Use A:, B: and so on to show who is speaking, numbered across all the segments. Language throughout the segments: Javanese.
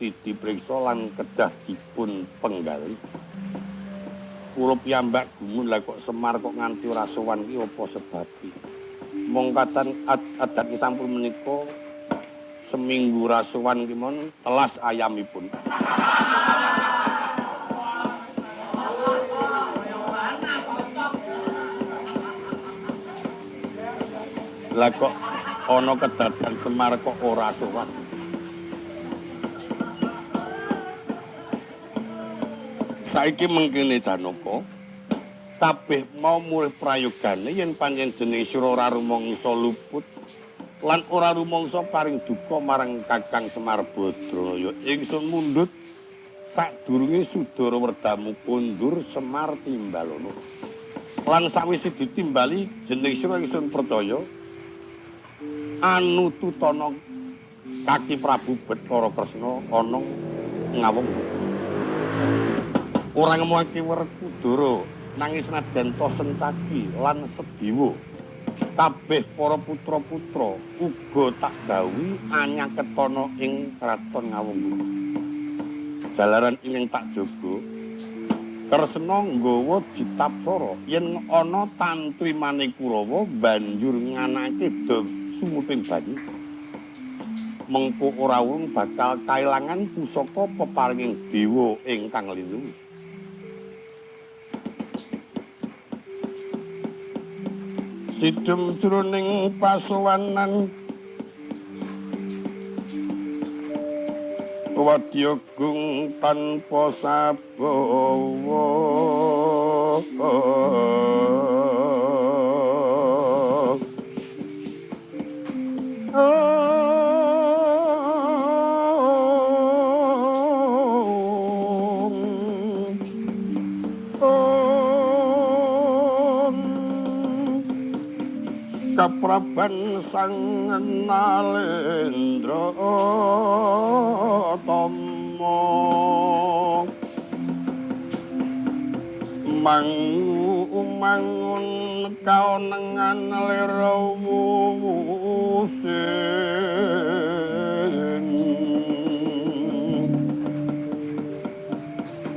A: Dipriksa lan kedah dipun penggalih. Kula piyambak gumun lah kok Semar kok nganti ora sowan ki apa sebabe. Mong kadan adat sampun menika seminggu ra sowan ki mon telas ayamipun. Lah kok ana kedadan Semar kok ora sowan. Saiki mengkene Janaka, kabeh mau mulih prayogane yen pancen jeneng sira ora rumangsa luput lan ora rumangsa paring duka marang Kakang Semar Badranaya. Ingsun mundhut sadurunge Sudara Werdamu kondur Semar timbalono. Lan sawise ditimbali jeneng sira ingsun percaya anu tutana kaki Prabu Bathara Kresna ana ngawung. Ora ngemuake Werkudara nanging senajan to Sencaki lan Sediwa kabeh para putra-putra uga tak dawuhi anyaketana ing kraton Ngawung. Jalaran ingkang tak jaga Kresna nggawa Jitapsara yen ana tantrimane Kurawa banjur nganake do sumuping banyu. Mengko ora urung bakal kailangan pusaka peparinging dewa ingkang lindu. Sidem jroning pasowanan wadya gung tanpa sabawa. Kapraban Sang Nalendra Tama mangun kaonengan lir wuwusing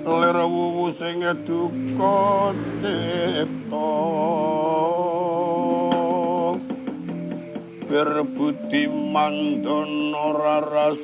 A: lir wuwusing duka cipta berbudi mandana raras.